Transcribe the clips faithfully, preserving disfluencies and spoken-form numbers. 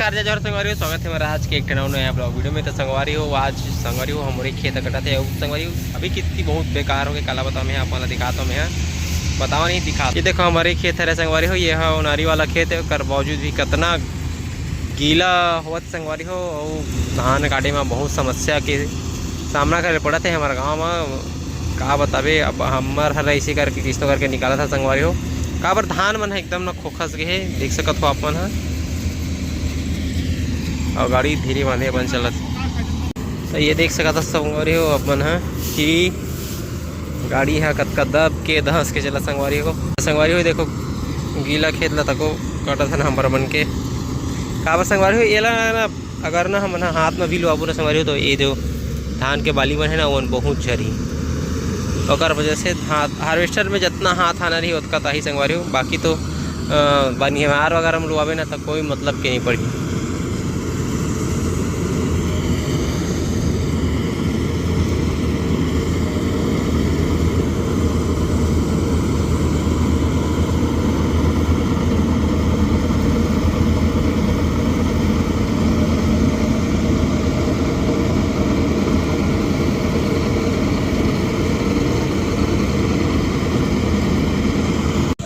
नमस्कार, जय जोहार संगवारी हो, स्वागत हे हमर आज के एक ठन अउ नया vlog video में। तो संगवारी हो, आज संगवारी हो, हमरे खेत कटत हे। अउ संगवारी हो, अभी कितनी बहुत बेकार हो गए, काला बताओ मैं, आप मन ला दिखाता हूँ मैं, बताओ नहीं दिखा। ये देखो, हमरे खेत हरे संगवारी हो, ये ह ओनारी वाला खेत है, ओकर बावजूद भी कितना गीला होवत संगवारी हो, अउ धान काटे में बहुत समस्या के सामना करे पड़त हे हमर गाँव में। का बताबे, अब हमर हर ऐसे करके किस्तो करके निकालत हे संगवारी हो, काबर धान मन ह एकदम न खोखस गे हे, देख सकत हो आप मन ह। अउ गाड़ी धीरे बांधे अपन चलत। तो ये देख सकत हो संगवारी हो आप मन ह कि गाड़ी ह कतका दब के धंस के चलत संगवारी हो। संगवारी हो देखो, गीला खेत ला तको काटत हन हमर मन के। काबर संगवारी हो, एला ना, अगर ना हमन ह हाथ में भी लुआबो ना संगवारी हो, तो ये जो धान के बाली मन है ना, ओमन बहुत झरी। ओकर वजह से हाथ, harvester में जितना हाथ आना रही, ओतका ताही संगवारी हो। बाकी तो, अ, बनिहार वगैरह में लुआबे ना, तो कोई मतलब के नहीं पड़ही।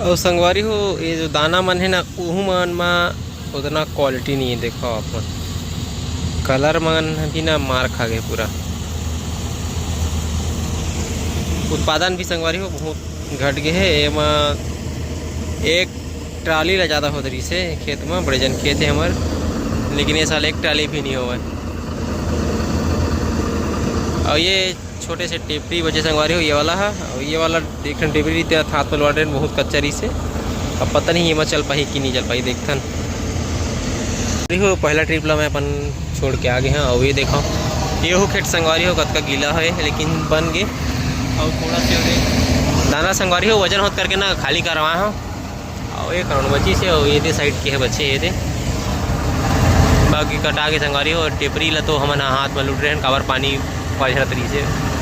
अउ संगवारी हो, ये जो दाना मन है ना, उहू मन मा उतना quality नहीं है। देखो आप मन, colour मन भी ना मार खा गए पूरा। उत्पादन भी संगवारी हो बहुत घट गए है। एमा एक ट्राली ला ज़्यादा होत रहिस हे खेत में, बड़े जन खेत है हमर, लेकिन ये साल एक ट्राली भी नहीं होवे। और ये छोटे से टेपरी बचे संगवारी हो, ये वाला है। और ये वाला देख ठन टेपरी रहिते, हाथ में लोहा ट्रेन बहुत कच्चा रहिस हे। अब पता नहीं ये में चल पाही कि नहीं चल पाही, देखथन। देखो, पहला ट्रिप ला मैं अपन छोड़ के आ गए हैं। और ये देखो, ये हो खेत संगवारी हो, कतका गीला है, लेकिन बन गए। और थोड़ा से ओदे दाना संगवारी हो, वजन होत करके ना खाली करवा हो। और ये कौन बची से, और ये दे साइड के है बच्चे, ये दे बाकी कटा के संगवारी हो। और टेपरी ला तो हमन हाथ में लूट रहे हैं, काबर पानी पाझरत रहिस हे।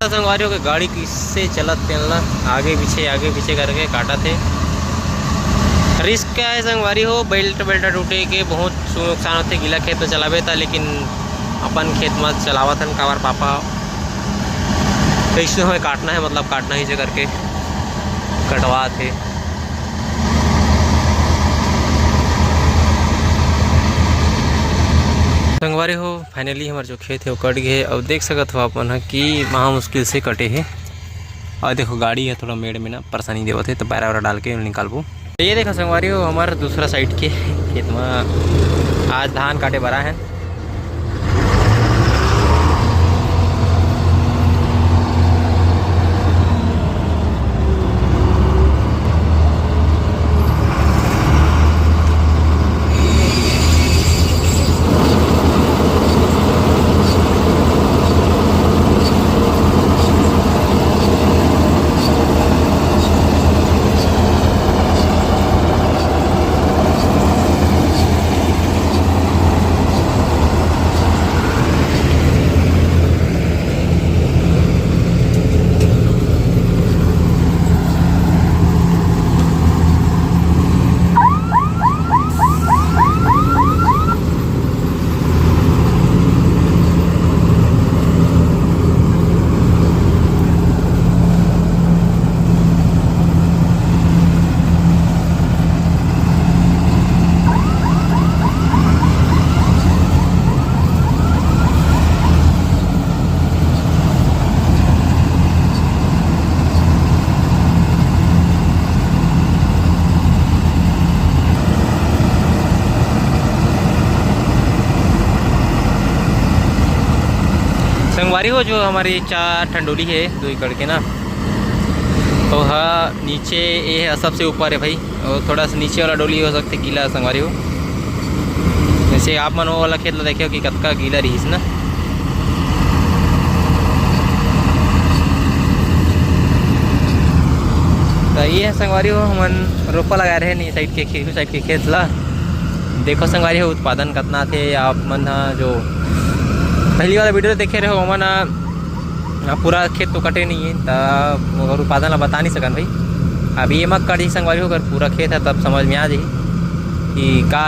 संगवारी हो के गाड़ी किससे चलत तेन ला आगे पीछे, आगे पीछे करके काटत हे। रिस्क क्या है संगवारी हो, बेल्ट बेल्ट टूटे के बहुत नुकसान होथे, गीला खेत में चलाबे त, लेकिन अपन खेत में चलावत हन, काबर पापा कैसे होए काटना है, मतलब काटना ही से करके कटवात हे। संगवारी हो, finally हमर जो खेत हे वो कट गए हे। अब देख सकत हो आप मन ह कि महा मुश्किल से कटे हे। और देखो गाड़ी है थोड़ा मेड़ में ना परेशानी देवत है, तो पैरा वैरा डाल के निकालबो। ये देखो संगवारी हो, हमारा दूसरा साइड के खेत में आज धान काटे बर आए हैं। संगवारी हो, जो हमारी चार ठन डोली है दो एकड़ के ना, तो हा नीचे ये है, सबसे ऊपर है भाई, और थोड़ा सा नीचे वाला डोली हो सकते गीला संगवारी हो। जैसे आप मन वो वाला खेत ला देखे हो कि कतका गीला रहीस ना। तो ये है संगवारी हो, हमन रोपा लगा रहे हैं साइड के, खेत साइड के खेत ला। देखो संगवारी हो, उत्पादन कतना थे। आप मन हा जो पहली वाला वीडियो देखे रहे हो, ओमन हा हाँ, पूरा खेत तो कटे नहीं है, त ओकर उत्पादन ला बता नहीं सकन भाई। अभी एमा कट जाही संगवारी हो, अगर पूरा खेत है तब समझ में आ जाही कि का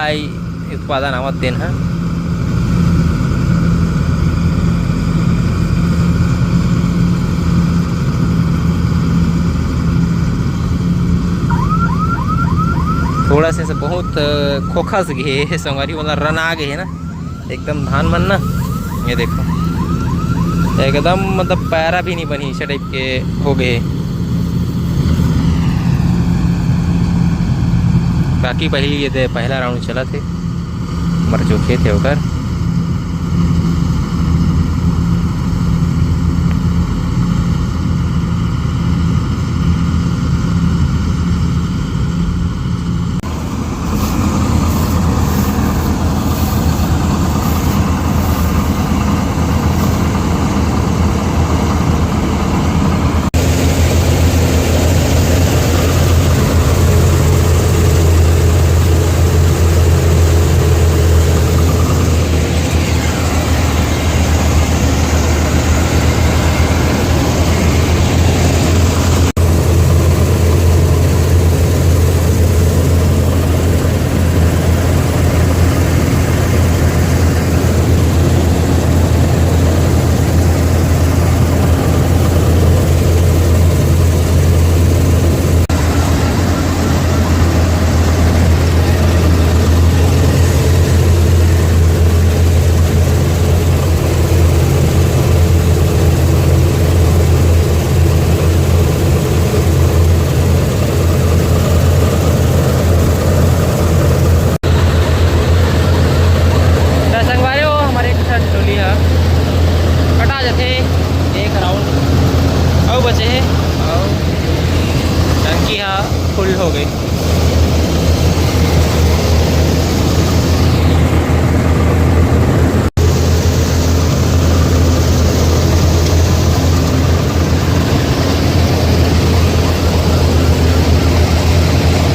उत्पादन आवत तेन ह। थोड़ा से, से बहुत, अ, खोखस गे हे संगवारी, ओला रना गे हे ना। एकदम धान मन ना, ये देखो, एकदम मतलब पैरा भी नहीं बनी, ऐसे टाइप के हो गए। बाकी पहली ये दे, पहला राउंड चलत हे, हमर जो खेत हे ओकर। त संगवारी हो, हमर एक ठन डोली ह कटा जथे, एक राउंड अउ बचे हे, अउ टंकी ह फुल हो गई।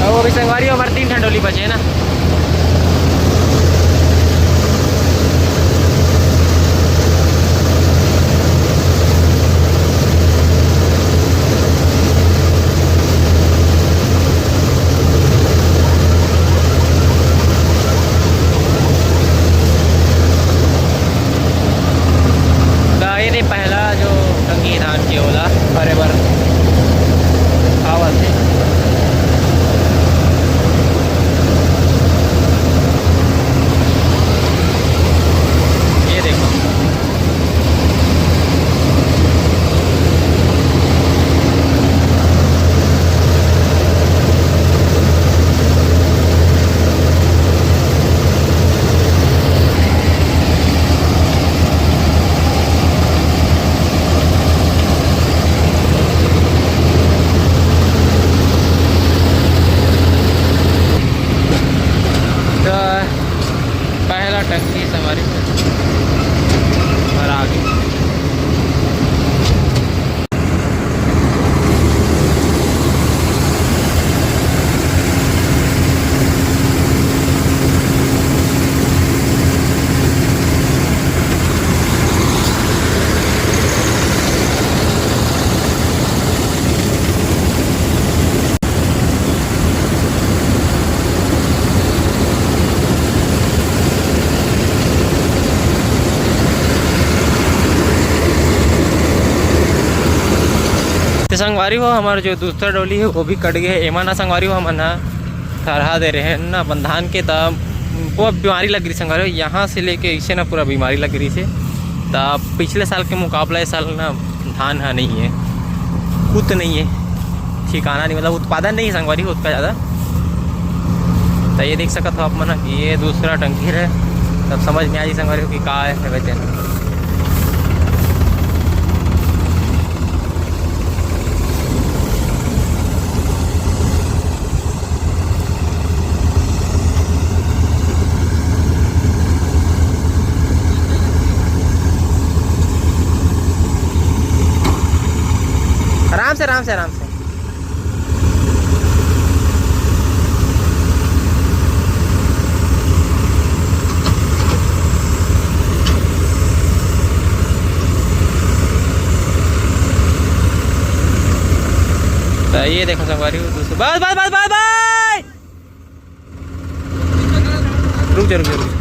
अउ अभी संगवारी हो, हमर तीन ठन डोली बचे हे ना। त ये दे पहला जो टंकी धान के ओला भरे बर आवत हे। ये देखो। त पहला टंकी संगवारी भरा गे। ते संगवारी हो, हमर जो दूसरा डोली हे, वो भी कट गए हे। एमा ना संगवारी हो, हमन ह थरहा दे रहे हैं ना अपन धान के, त वो बीमारी लग रही संगवारी हो, यहाँ से लेके इसे ना पूरा बीमारी लग रही से। त पिछले साल के मुकाबला इस साल ना धान ह नहीं है, उत नहीं है, ठिकाना नहीं, मतलब उत्पादन नहीं है संगवारी हो उतना ज़्यादा। त ये देख सकत हो आप मन कि ये दूसरा टंकी है, तब समझ में आ जी संगवारी हो कि का है, है तेन। आराम से, आराम से, आराम से। तो ये देखो संगवारी हो, दूसरा, बस, बस, बस, बस, बस। रुक जा, रुक जा, रुक जा।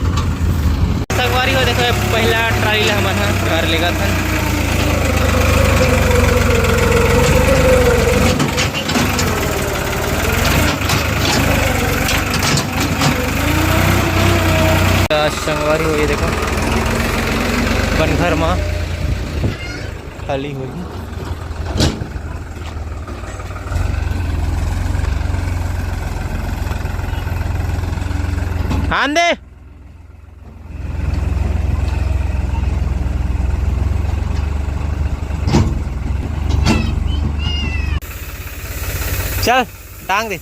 संगवारी हो, देखो, ये पहला ट्राली ला हमन ह घर लेगत हन। संगवारी हो, ये देखो, अपन घर मा खाली होही। आन दे। चल, टांग दे।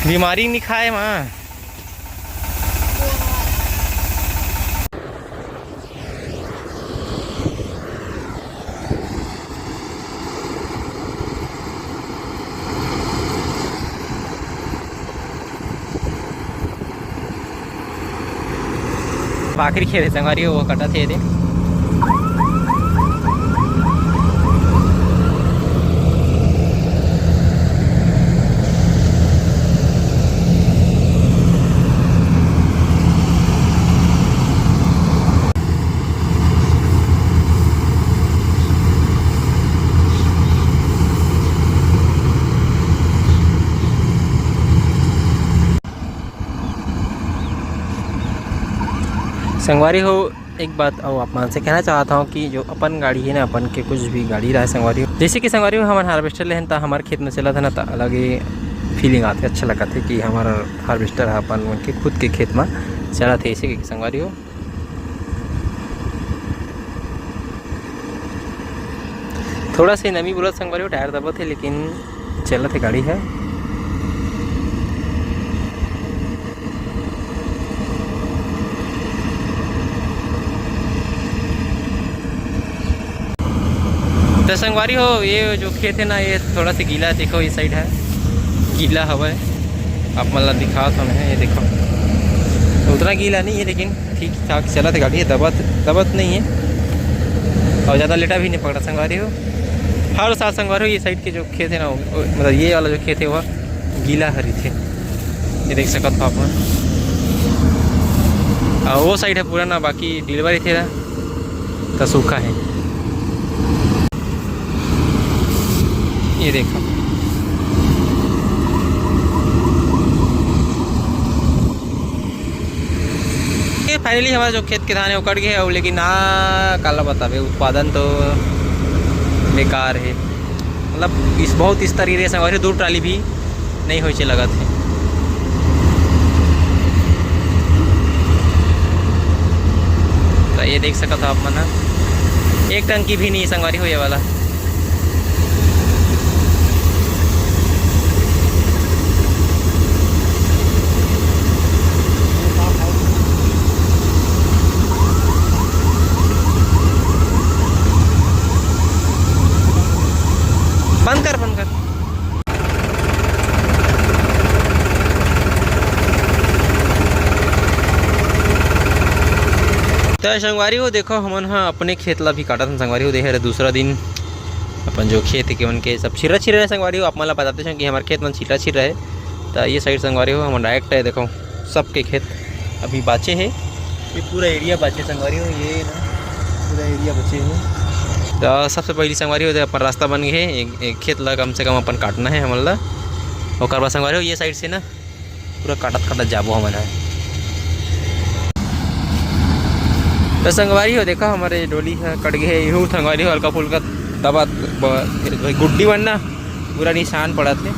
बीमारी नहीं खाए माँ। आखिरी खेत हे संगवारी, वो कटत हे दे। संगवारी हो, एक बात अउ आप मन से कहना चाहत हव कि जो अपन गाड़ी हे ना, अपन के कुछ भी गाड़ी रहे संगवारी हो, जैसे कि संगवारी हो हमन हार्वेस्टर लेहन त हमर खेत में चलत हे ना, त अलग ही फीलिंग आथे, अच्छा लगत हे कि हमर हार्वेस्टर ह अपन मन के खुद के खेत में चलत हे। ऐसे कि संगवारी हो, थोड़ा से नमी बोलत संगवारी हो, टायर दबत हे, लेकिन चलत हे गाड़ी ह। तो संगवारी हो, ये जो खेत है ना, ये थोड़ा सा गीला, देखो, ये साइड है, गीला हवा है। आप मन ला दिखात हन, ये देखो, उतना गीला नहीं है, लेकिन ठीक ठाक चलत हे गाड़ी, दबत, दबत नहीं है और ज़्यादा लेटा भी नहीं पकड़ा संगवारी हो। हर साल संगवारी हो, ये साइड के जो खेत है ना, वो, मतलब, ये वाला जो खेत है, वो गीला हरी थे, ये देख सकत हो आप मन। और वो साइड है पूरा ना, बाकी डिलीवरी थे ना, तो सूखा है। ये देखो, ये फाइनली हमारा जो खेत के धान है वो कट गए, और लेकिन ना, काला बतावे, उत्पादन तो बेकार है। मतलब, इस बहुत इस तरीके से हमारे दो ट्राली भी नहीं होइचे लगत हे। तो ये देख सकत हो आप मन ह, एक टंकी भी नहीं संगवारी हो ये वाला। बंद कर, बंद कर। तो संगवारी हो, देखो, हमन ह अपने खेत ला भी काटत हन संगवारी हो। देखे रहे दूसरा दिन अपन जो खेत के मन के सब छिर्रा छिर्रा रहे संगवारी हो। आप मन ला बताते छन कि हमारे खेत मन छिर्रा छिर्रा है। तो ये साइड संगवारी हो, हमन डायरेक्ट है, देखो, सबके खेत अभी बाचे हे। ये पूरा एरिया बाचे संगवारी हो, ये ना पूरा एरिया बचे हे। तो सबसे पहली संगवारी हो, अपन रास्ता बन गए हे, एक, एक खेत ला कम से कम अपन काटना है हमन ला। ओकर बाद संगवारी हो, ये साइड से ना पूरा काटत काटत जाबो हमन ह। तो संगवारी हो, देखा, हमारे डोली ह कट गए हे। इहू संगवारी हो, हल्का फुल्का दबा ब-, गुड्डी बनना, पूरा निशान पड़त हे।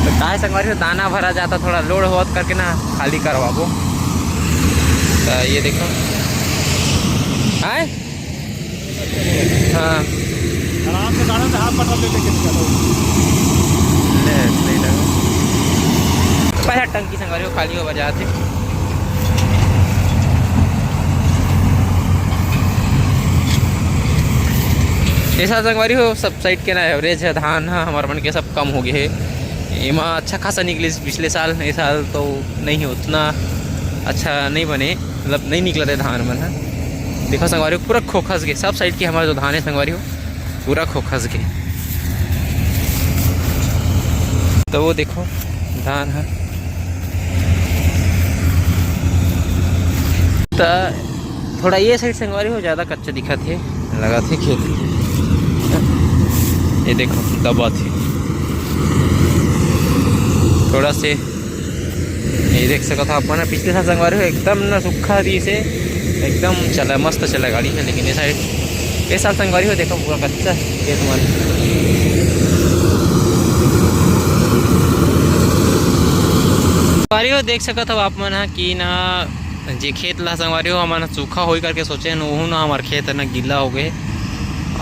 तो काय संगवारी हो, दाना भरा जाता, थोड़ा लोड होत करके ना खाली करवाबो। तो ये देखो, आए, हाँ। आराम से गाड़ा से हाथ पकड़ लेते के निकलो। ले, सही लगा। पहला टंकी संगवारी हो खाली हो बजाते। ऐसा संगवारी हो, सब साइड के ना एवरेज है, धान है, हमारे मन के सब कम हो गए है। एमा अच्छा खासा निकलिस पिछले साल, ए साल तो नहीं, उतना अच्छा नहीं बने, मतलब नहीं निकलत हे धान मन ह। देखो संगवारी हो, पूरा खोखस गे, सब साइड के हमर जो धान हे संगवारी हो, पूरा खोखस गे। तो वो देखो धान ह, त थोड़ा ये साइड संगवारी हो, ज़्यादा कच्चा दिखत हे, लगत हे खेत। ये देखो दबत हे थोड़ा से, ये देख सकत हो आप मन, पिछले साल संगवारी हो एकदम ना सूखा दिस हे, एकदम चला, मस्त चला गाड़ी हे, लेकिन ये साइड, ये साल संगवारी हो देखो पूरा कच्चा खेत मन। संगवारी हो देख सकत हो आप मन ह कि ना जे खेत ला संगवारी हो हमन सूखा होई करके सोचे हन, ओहू ना हमर खेत ह ना गीला हो गए,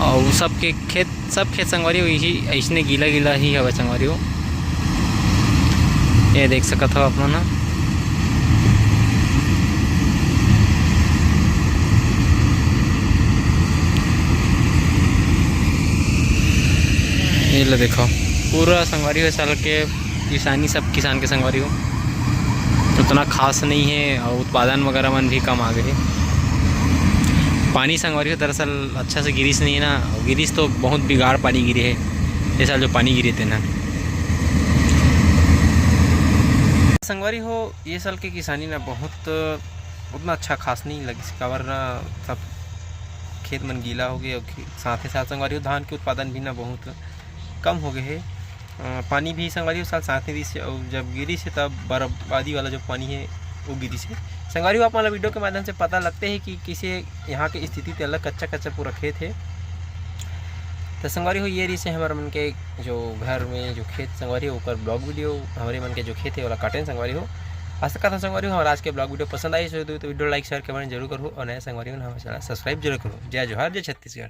अउ सबके खेत, सब खेत संगवारी हो इही अइसने गीला गीला ही हवे संगवारी हो। ये देख सकत हो आप मन ह। ये ला देखो, पूरा संगवारी हो साल के किसानी, सब किसान के संगवारी हो उतना खास नहीं हे, अउ उत्पादन वगैरह मन भी कम आ गए हे। पानी संगवारी हो दरअसल अच्छा से गिरिस नहीं हे ना, अउ गिरिस तो बहुत बिगाड़ पानी गिरे हे ये साल, जो पानी गिरे तेन ह। संगवारी हो ये साल के किसानी ना बहुत उतना अच्छा खास नहीं लगिस, काबर ना सब खेत मन गीला हो गए, अउ खे-, साथे साथ संगवारी हो धान के उत्पादन भी ना बहुत कम हो गए हे। अ, पानी भी संगवारी हो साल साथ नहीं दिस हे, अउ जब गिरिस हे तब बर्बादी वाला जो पानी हे वो गिरिस हे। संगवारी हो आप मन ला वीडियो के माध्यम से पता लगते हे कि किसे यहाँ के स्थिति ते अलग, कच्चा कच्चा पूरा खेत हे। तो संगवारी हो ये रिहिस हे हमर मन के जो घर में जो खेत संगवारी हो, ओकर ब्लॉग वीडियो, हमरे मन के जो खेत हे ओला काटेन संगवारी हो। आशा करता हूँ संगवारी हो हमर आज के ब्लॉग वीडियो पसंद आई, तो वीडियो लाइक शेयर कमेंट जरूर करो, और नए संगवारी हो हमारे चैनल सब्सक्राइब जरूर करो। जय जोहार, जय छत्तीसगढ़।